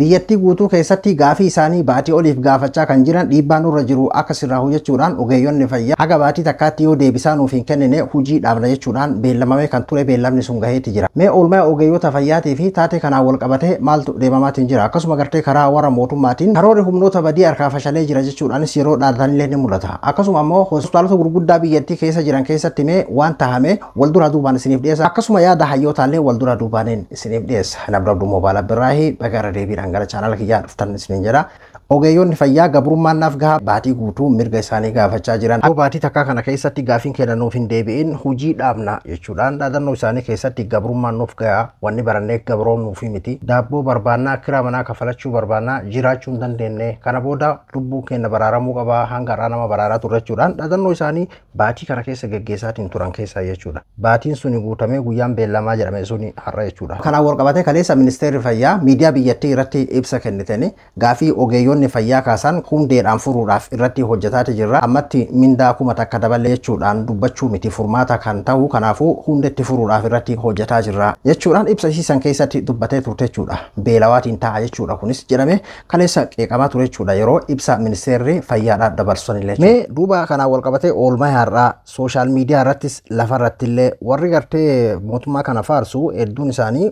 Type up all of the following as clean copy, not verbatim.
Biyyattii guutuu keessatti gaafii isaanii baatii oliif gaafachaa kan jiran dhiibbaan nurra jiru akka sirraa hojjechuudhaan ogeeyyonni fayyaa haga baatii takkaatti yoo deebisaa nuuf hin kennine hojii dhaabna jechuudhaan beellamamee kan ture beellamni sun gaheetti jira. Mee oolmaa ogeeyyota fayyaatii fi taatee kanaan wal qabatee maaltu deemamaatiin jira? Akkasuma gartee karaa warra mootummaatiin karoorri humnoota badii harkaa fashalee jira jechuudhaanis yeroo dhaadanillee ni mul'ata. Akkasuma ammoo hospitaalota gurguddaa biyyattii keessa jiran keessatti mee waan tahame wal duraa duubaan isiniif dhiyeessa. Akkasuma yaada hayyootaallee wal duraa duubaaniin isiniif dhiyeessa. Nabdabduu Moobaala Birraahii baga deebiidhaan gara chaanala kiyyaa dhuftan isiniin jedha. Ogeeyyonni fayyaa gabrummaan naaf gahaa baatii guutuu mirga isaanii gaafachaa jiran. Yoo baatii takkaa kana keessatti gaafiin keenya nuuf hin deebi'in hojii dhaabna jechuudhaan dhaadannoo isaanii keessatti gabrummaan nuuf gahaa, wanni barannee gabroomnuufi miti. Daabboo barbaannaa, kiraa manaa kafalachuu barbaannaa, jiraachuu hin dandeenye. Kana booda lubbuun keenya baraaramuu qabaa, hanga har'aa nama baraaraa turre jechuudhaan dhaadannoo isaanii baatii kana keessa geggeessaatiin turan keessaa jechuudha. Baatiin suni guutamee guyyaan beellamaa jedhame suni har'a jechuudha. Kanaan wal qabatee kaleessa ministeerri fayyaa miidiyaa biyyattii irratti ibsa kennitanii gaafii ogeeyyonni fayyaa kaasan hundeedhaan furuudhaaf irratti hojjetaati jirra. Ammatti mindaa 1000 dabalee jechuudhaan dubbachuu miti furmaata kan ta'u, kanaafuu hundeetti furuudhaaf irratti hojjetaa jirra jechuudhaan ibsa isiisan keessatti dubbatee turte jechuudha. Beelawaatiin ta'a jechuudha kunis jedhame kaleessa qeeqamaa ture jechuudha yeroo ibsa ministeerri fayyaadhaan dabarsanillee. Mee duuba kanaan wal qabatee oolmaa har'aa sooshaal miidiyaa irrattis lafarratti illee warri gartee mootummaa kana faarsu hedduun isaanii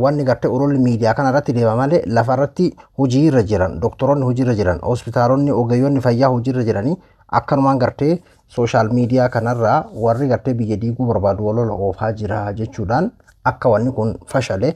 wanni gartee ololli miidiyaa kana irratti deema malee lafarratti hojiirra jiran, doktoroonni hojiirra jiran, hospitaalonni ogeeyyonni fayyaa hojiirra jiranii akkanumaan gartee sooshaal miidiyaa kanarraa warri gartee biyya diiguu barbaadu walola oofaa jira jechuudhaan akka wanni kun fashale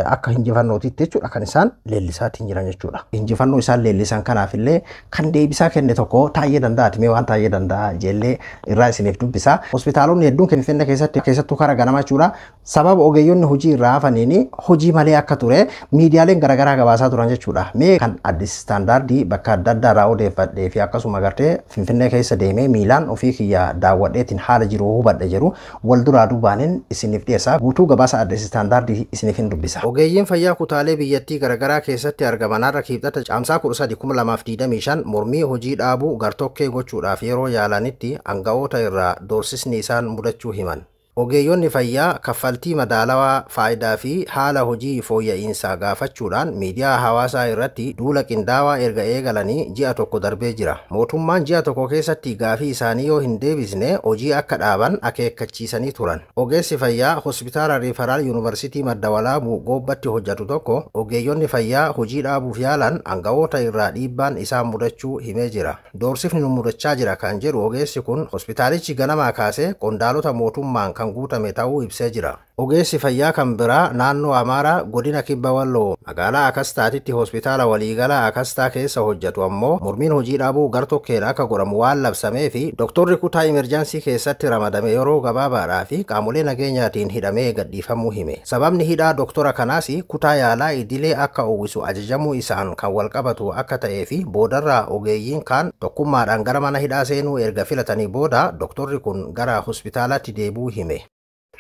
akka injifannootitti jechuudha kan isaan leellisaatiin jiran jechuudha. Injifannoo isaan leellisan kanaafillee kan deebisaa kenne tokko Taayyee Danda'aati. Mee waan Taayyee Danda'a jellee irraa isiniif dubbisa. Hospitaalonni hedduun Finfinnee keessatti keessattuu karaa ganama jechuudha. Sababa ogeeyyonni hojii irraa hafaniin hojii malee akka ture miidiyaaleen garaagaraa gabaasaa turan jechuudha. Mee kan Addis Istaandaardii bakka adda addaa irraa odeeffadhee fi akkasuma gartee Finfinnee keessa deemee miilaan ofii kiyya daawwadheetiin haala jiru hubadhe jedhu wal duraa duubaaniin isiniif dhiyeessa. Guutuu gabaasa Addis Istaandaardii isiniif hin dubbisa. Ogeeyyiin fayyaa kutaalee biyyattii garaagaraa keessatti argaman har'a Kibxata caamsaa 13,2025 mormii hojii dhaabuu gartokkee gochuudhaaf yeroo yaalanitti aanga'oota irraa doorsisni isaan mudachuu himan. Ogeeyyonni fayyaa kaffaltii madaalawaa, faayidaa fi haala hojii fooyya'insaa gaafachuudhaan miidiyaa hawaasaa irratti duula qindaawaa erga eegalanii ji'a tokko darbee jira. Mootummaan ji'a tokko keessatti gaafii isaanii yoo hin deebisne hojii akka dhaaban akeekkachiisanii turan. Ogeessi fayyaa hospitaala Riifaraal Yuunivarsiitii Madda Walaabuu Goobbatti hojjetu tokko ogeeyyonni fayyaa hojii dhaabuuf yaalan aanga'oota irraa dhiibbaan isaan mudachuu himee jira. Doorsifni nu mudachaa jira kan jedhu ogeessi kun hospitaalichi ganamaa kaasee qondaalota mootummaan kan guutame ta'uu ibsee jira. Ogeessi fayyaa kan biraa naannoo Amaaraa godina Kibba Walloo magaalaa Akastaatitti hospitaala waliigalaa Akastaa keessa hojjetu ammoo mormiin hojii dhaabuu gartokkeedha akka godhamu waan labsamee fi doktorri kutaa imerjaansii keessatti ramadame yeroo gabaabaadhaa fi qaamolee nageenyaatiin hidhamee gadhiifamuu hime. Sababni hidhaa doktora kanaas kutaa yaalaa idilee akka uwwisu ajajamuu isaan kan walqabatu akka ta'ee fi boodarraa ogeeyyiin kaan tokkummaadhaan gara mana hidhaa seenuu erga filatanii booda doktorri kun gara hospitaalaatti deebi'uu hime.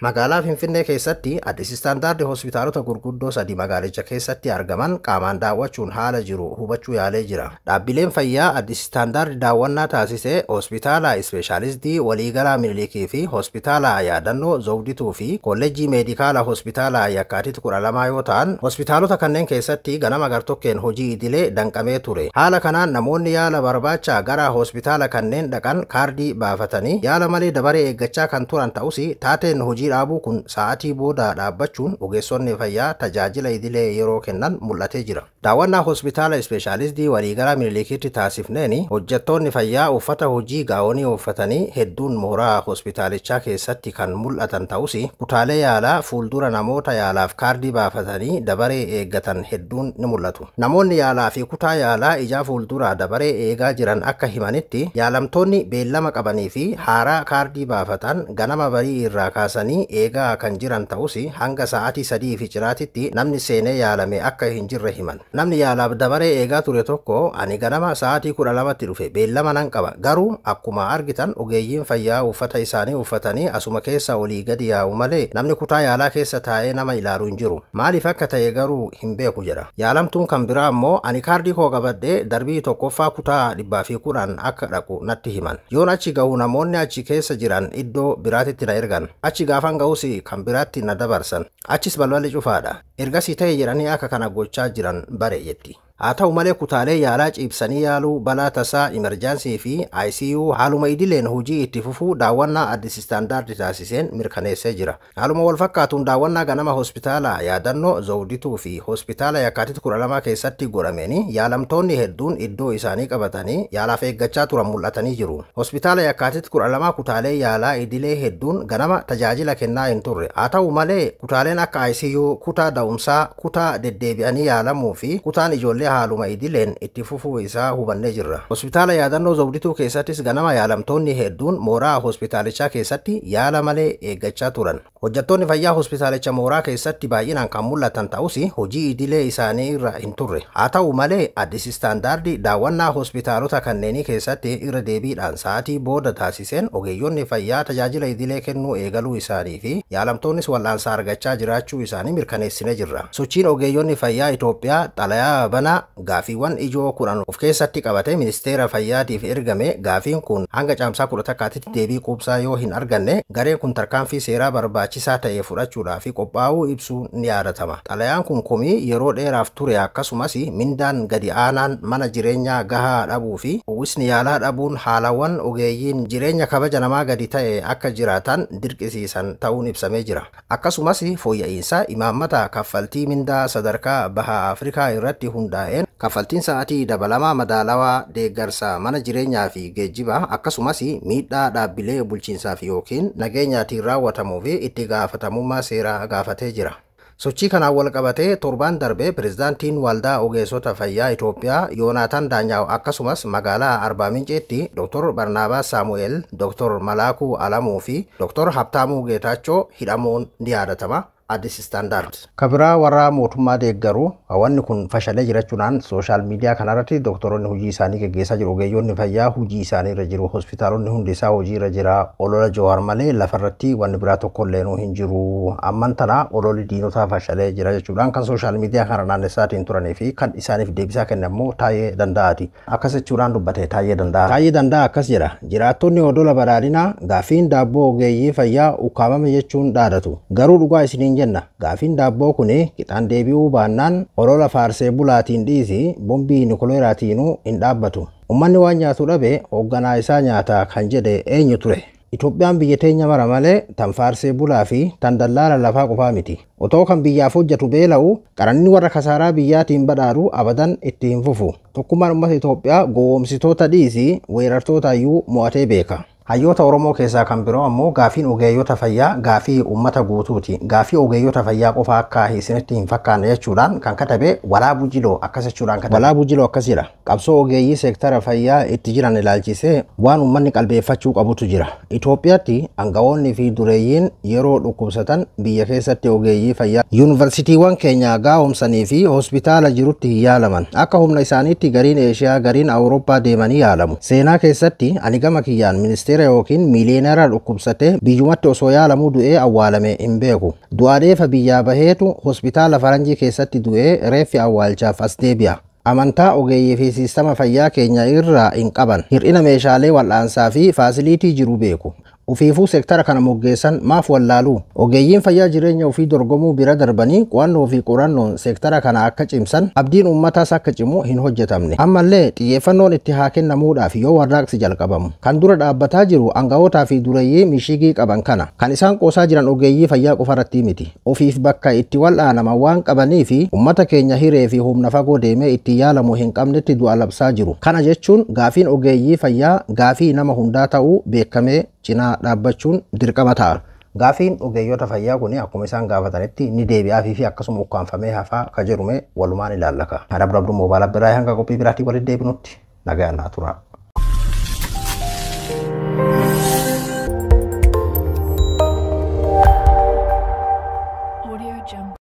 Magaalaa Finfinnee keessatti Addis Istaandaardi hospitaalota gurguddoo sadii magaalicha keessatti argaman qaamaan daawwachuun haala jiru hubachuu yaalee jira. Dhaabbileen fayyaa Addis Istaandaardi daawwannaa taasise hospitaala ispeeshaalistii waliigalaa Minilikii fi hospitaala yaadannoo Zawdituu fi kolleejjii meedikaala hospitaala Yakkaatiit 12 yoo ta'an hospitaalota kanneen keessatti ganama gartokkeen hojii idilee danqamee ture. Haala kanaan namoonni yaala barbaacha gara hospitaala kanneen dhaqan kaardii baafatanii yaala malee dabaree eeggachaa kan turan ta'us taateen hojii dhaabuu kun sa'aatii booda dhaabbachuun ogeessonni fayyaa tajaajila idilee yeroo kennan mul'atee jira. Daawwannaa hospitaala ispeeshaalistii waliigalaa Minilikiitti taasifneen hojjettoonni fayyaa uffata hojii gaa'onii uffatanii hedduun mooraa hospitaalichaa keessatti kan mul'atan ta'us kutaalee yaalaa fuuldura namoota yaalaaf kaardii baafatanii dabaree eeggatan hedduun ni mul'atu. Namoonni yaalaa fi kutaa yaalaa ijaa fuuldura dabaree eegaa jiran akka himanitti yaalamtoonni beellama qabanii fi haaraa kaardii baafatan ganama barii irraa kaasanii eegaa kan jiran ta'us hanga sa'aatii 3 fi ciraatitti namni seenee yaalame akka hin jirre himan. Namni yaalaaf dabaree eegaa ture tokko ani ganama sa'aatii 12tti dhufe beellama nan qaba, garuu akkuma argitan ogeeyyiin fayyaa uffata isaanii uffatanii asuma keessa olii gadi yaa'u malee namni kutaa yaalaa keessa taa'ee nama ilaalu hin jiru. Maaliif akka ta'e garuu hin beeku jedha. Yaalamtuun kan biraa ammoo ani kaardii koo qabadhee darbii tokkoffaa kutaa 110 akka dhaqu natti himan. Yoon achi ga'u namoonni achi keessa jiran iddoo biraatitti na ergan. Achi gaafa Gaafan ga'us kan biraatti na dabarsan. Achis balballi cufaadha. Ergasii ta'e jedhanii akka kana gochaa jiran bare jetti. Haa ta'u malee kutaalee yaalaa ciibsanii yaaluu, balaa tasaa, imerjaansii fi ICU haaluma idileen hojii itti fufuu daawwannaa Addis Standard taasiseen mirkaneessee jira. Haaluma wal fakkaatuun daawwannaa ganama hospitaala yaadannoo Zawdituu fi hospitaala Yakkaatit 12 keessatti godhameen yaalamtoonni hedduun iddoo isaanii qabatanii yaalaaf eeggachaa turan mul'atanii jiru. Hospitaala Yakkaatit 12 kutaalee yaalaa idilee hedduun ganama tajaajila kennaa hin turre. Haa ta'u malee kutaaleen akka ICU, kutaa da'umsaa, kutaa deddeebi'anii yaalamuu fi kutaan ijoollee haaluma idileen itti fufuu isaa hubannee jirra. Hospitaala yaadannoo Zawdituu keessattis ganama yaalamtoonni hedduun mooraa hospitaalichaa keessatti yaala malee eeggachaa turan. Hojjettoonni fayyaa hospitaalicha mooraa keessatti baay'inaan kan mul'atan ta'us hojii idilee isaanii irra hin turre. Haa ta'u malee Addis Standard daawwannaa hospitaalota kanneenii keessatti irra deebiidhaan sa'aatii booda taasiseen ogeeyyonni fayyaa tajaajila idilee kennuu eegaluu isaanii fi yaalamtoonnis wal'aansa argachaa jiraachuu isaanii mirkaneessinee jirra. Sochiin ogeeyyonni fayyaa Itoophiyaa xalayaa banaa gaafiiwwan ijoo 10 of keessatti qabatee ministeera fayyaatiif ergame gaafiin kun hanga caamsaa 11tti deebii quubsaa yoo hin arganne gareen kun tarkaanfii seeraa barbaachisaa ta'e fudhachuudhaaf qophaa'uu ibsuun ni yaadatama. Xalayaan kun komii yeroo dheeraaf ture akkasumas mindaan gadi aanaan mana jireenyaa gahaa dhabuu fi uwwisni yaalaa dhabuun haalawwan ogeeyyiin jireenya kabaja namaa gadi ta'e akka jiraatan dirqisiisan ta'uun ibsamee jira. Akkasumas fooyya'insa imaammata kaffaltii mindaa sadarkaa baha Afrikaa irratti hundaa'een kaffaltiin sa'aatii dabalamaa madaalawaa deeggarsa mana jireenyaa fi geejjibaa akkasumas miidhaa dhaabbilee bulchiinsaaf yookiin nageenyaatiin raawwatamuu fi itti gaafatamummaa seeraa gaafatee jira. Sochii kanaan wal qabatee torbaan darbe pirezidaantiin waldaa ogeessota fayyaa Itoophiyaa Yoonaataan Daanyaaw akkasumas magaalaa Arbaa Minceetti Dr. Barnaabaas Saamu'eel, Dr. Malaakuu Alamuu fi Dr. Habtaamuu Geetaachoo hidhamuun ni yaadatama. Addis Standard. Kabiraa warra mootummaa deeggaru wanni kun fashalee jirachuudhaan sooshaal miidiyaa kanarratti doktoroonni hojii isaanii geggeessaa jiru. Ogeeyyoonni fayyaa hojii isaanii irra jiru. Hospitaalonni hundi isaa hojii irra jira. Olola Jawaar malee lafarratti wanni biraa tokko illeenuu hin jiru. Amman tana ololli diinotaa fashalee jira jechuudhaan kan sooshaal miidiyaa kana naannessaatiin turanii fi kan isaaniif deebisaa kenne ammoo Taayee Danda'aati. Akkas jechuudhaan dubbate Taayee Danda'a. Taayee Danda'a akkas jedha. Jiraattonni odola badhaadhinaa gaafiin daabboo ogeeyyii fayyaa ukkaamame jechuun dhaadatu. Garuu dhugaa isiniin jenna. Gaafiin daabboo kun qixaan deebi'uu baannaan olola faarsee bulaatiin dhiisi bombii nukleeraatiinuu hin dhaabbatu. Uummanni waan nyaatu dhabe hoogganaa isaa nyaata kan jedhe eenyu ture? Itoophiyaan biyya teenya mara malee tan faarsee bulaa fi tan dallaala lafaa qofaa miti. Otoo kan biyyaaf hojjetu beela'u qaranni warra kasaaraa biyyaatiin badhaadhu abadan itti hin fufu. Tokkummaan uummata Itoophiyaa gowwoomsitoota dhiisi weerartootaayyuu mo'atee beeka. Hayyoota Oromoo keessaa kan biroo ammoo gaafiin ogeeyyota fayyaa gaafii uummata guutuuti. Gaafii ogeeyyota fayyaa qofa akka isinitti hin fakkaanne jechuudhaan kan katabe Walaabuu Jiloo akkas jechuudhaan katabe. Walaabuu Jiloo akkas jedha. Qabsoo ogeeyyii seektara fayyaa itti jiran ilaalchisee waan uummanni qalbeeffachuu qabutu jira. Itoophiyaatti aangawoonni fi dureeyyiin yeroo dhukkubsatan biyya keessatti ogeeyyii fayyaa yuunivarsiitiiwwan keenya gaa'omsanii fi hospitaala jirutti hin yaalaman. Akka humna isaaniitti gariin Eeshiyaa gariin Awurooppaa deemanii yaalamu. Seenaa keessatti ani gama kiyyaan ministeera yookiin miiliyoonera dhukkubsatee biyyumatti osoo yaalamuu du'ee awwaalame hin beeku. Du'aa dheefa biyyaa baheetu hospitaala faranjii keessatti du'ee reeffi awwaalchaaf as deebi'a. Amantaa ogeeyyii fi siistama fayyaa keenya irraa hin qaban. Hir'ina meeshaalee wal'aansaa fi faasiliitii jiru beeku. Ufiifuu seektara kana moggeessan maaf wallaaluu? Ogeeyyiin fayyaa jireenya ofii dorgomuu bira darbanii qo'annoo fi qorannoon seektara kana akka cimsan abdiin uummataas akka cimu hin hojjetamne. Ammallee xiyyeeffannoon itti haa kennamuudhaaf yoo warraaqsi jalqabamu. Kan dura dhaabbataa jiru aanga'ootaa fi dureeyyii mishigii qaban kana. Kan isaan qoosaa jiran ogeeyyii fayyaa qofarratti miti. Ofiif bakka itti wal'aanaman waan qabanii fi uummata keenya hiree fi humna fagoo deemee itti yaalamu hin qabnetti du'a labsaa jiru. Kana jechuun gaafiin ogeeyyii fayyaa gaafii nama hundaa ta'uu beekamee cinaa dhaabbachuun dirqama ta'a. Gaafiin ogeeyyota fayyaa kun akkuma isaan gaafatanitti ni deebi'aafii fi akkasuma ukkaanfamee hafaa ka jedhume walumaan ilaallaka. Adabdu Abduu moobaala biraa hanga qophii biraatii walitti deebinutti nagaan naa tura.